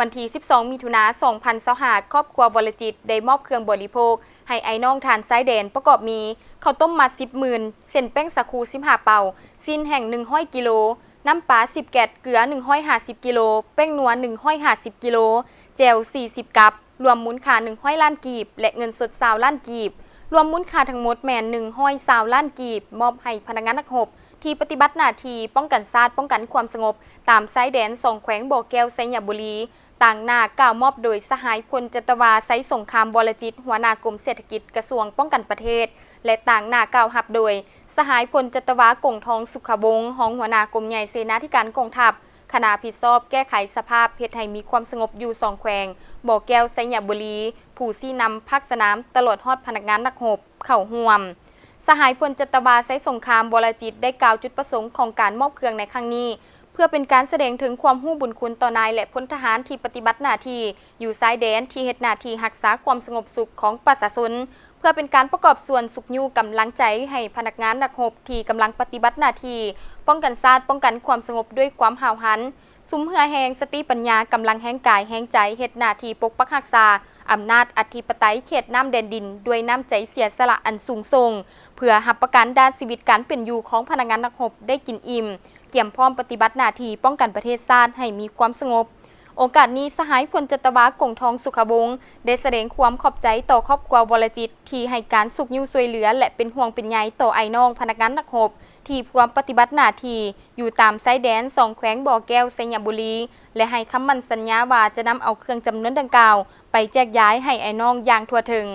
ວັນທີສິບສອງ ມິຖຸນາ ສອງພັນຊາວຫ້າ ຄອບຄົວວໍລະຈິດໄດ້ມອບເຄື່ອງບໍລິໂພກໃຫ້ອ້າຍນ້ອງທາງຊາຍແດນ ປະກອບມີ ເຂົ້າຕົ້ມມັດ ສິບໝື່ນ, ເສັ້ນແປ້ງສາຄູ ສິບຫ້າເປົາ, ຊີ້ນແຫ້ງ ໜຶ່ງຮ້ອຍກິໂລ, ນ້ຳປາ ສິບແກັດ, ເກືອ ໜຶ່ງຮ້ອຍຫ້າສິບກິໂລ, ແປ້ງນົວ ໜຶ່ງຮ້ອຍຫ້າສິບກິໂລ, ແຈ່ວ ສີ່ສິບກັບ, ລວມມູນຄ່າ ໜຶ່ງຮ້ອຍລ້ານກີບ ແລະ ເງິນສົດ ຊາວລ້ານກີບ. ລວມມູນຄ່າທັງໝົດແມ່ນ ໜຶ່ງຮ້ອຍຊາວລ້ານກີບ ມອບໃຫ້ພະນັກງານນັກຮົບ ທີ່ປະຕິບັດໜ້າທີ່ປ້ອງກັນຊາດ, ປ້ອງກັນຄວາມສະຫງົບ ຕາມຊາຍແດນສອງແຂວງບໍ່ແກ້ວ, ໄຊຍະບູລີ, ຕາງໜ້າກ່າວມອບໂດຍສະຫາຍ ພົນຈັດຕະວາ ໄຊສົງຄາມ ວໍລະຈິດ, ຫົວໜ້າກົມເສດຖະກິດ, ກະຊວງປ້ອງກັນປະເທດ ແລະ ຕາງໜ້າກ່າວຮັບໂດຍ ສະຫາຍ ພົນຈັດຕະວາ ກົງທອງ ສຸຂະວົງ, ຮອງຫົວໜ້າກົມໃຫຍ່ເສນາທິການກອງທັບ, ຄະນະຜິດຊອບແກ້ໄຂສະພາບເຮັດໃຫ້ມີຄວາມສະຫງົບຢູ່ສອງແຂວງ ບໍ່ແກ້ວ, ໄຊຍະບູລີ, ຜູ້ຊີ້ນຳພາກສະໜາມ ຕະຫຼອດຮອດພະນັກງານນັກຮົບເຂົ້າຮ່ວມ. ສະຫາຍ ພົນຈັດຕະວາ ໄຊສົງຄາມ ວໍລະຈິດ ໄດ້ກ່າວຈຸດປະສົງຂອງການມອບເຄື່ອງໃນຄັ້ງນີ້ ເພື່ອເປັນການສະແດງເຖິງຄວາມຮູ້ບຸນຄຸນຕໍ່ນາຍ ແລະ ພົນທະຫານທີ່ປະຕິບັດໜ້າທີ່ຢູ່ຊາຍແດນ ທີ່ເຮັດໜ້າທີ່ຮັກສາຄວາມສະຫງົບສຸກຂອງປະຊາຊົນ, ເພື່ອເປັນການປະກອບສ່ວນຊຸກຍູ້ກຳລັງໃຈໃຫ້ພະນັກງານນັກຮົບທີ່ກຳລັງປະຕິບັດໜ້າທີ່ປ້ອງກັນຊາດ, ປ້ອງກັນຄວາມສະຫງົບດ້ວຍຄວາມຫ້າວຫັນ, ສຸມເຫື່ອແຮງ, ສະຕິປັນຍາ, ກຳລັງແຮງກາຍແຮງໃຈ ເຮັດໜ້າທີ່ປົກປັກຮັກສາອຳນາດອະທິປະໄຕເຂດນ້ຳແດນດິນດ້ວຍນ້ຳໃຈເສຍສະຫຼະອັນສູງສົ່ງ ເພື່ອຮັບປະກັນດ້ານຊີວິດການເປັນຢູ່ຂອງພະນັກງານນັກຮົບໄດ້ກິນອີ່ມ, ກຽມພ້ອມປະຕິບັດໜ້າທີ່ປ້ອງກັນປະເທດຊາດໃຫ້ມີຄວາມສະຫງົບ. ໂອກາດນີ້ ສະຫາຍ ພົນຈັດຕະວາ ກົງທອງ ສຸຂະວົງ ໄດ້ສະແດງຄວາມຂອບໃຈຕໍ່ຄອບຄົວວໍລະຈິດ ທີ່ໃຫ້ການຊຸກຍູ້ຊ່ວຍເຫຼືອ ແລະ ເປັນຫ່ວງເປັນໃຍຕໍ່ອ້າຍນ້ອງພະນັກງານນັກຮົບ ທີ່ພວມປະຕິບັດໜ້າທີ່ຢູ່ຕາມຊາຍແດນສອງແຂວງບໍ່ແກ້ວ, ໄຊຍະບູລີ ແລະ ໃຫ້ຄຳໝັ້ນສັນຍາວ່າຈະນຳເອົາເຄື່ອງຈຳນວນດັ່ງກ່າວໄປແຈກຢາຍໃຫ້ອ້າຍນ້ອງຢ່າງທົ່ວເຖິງ.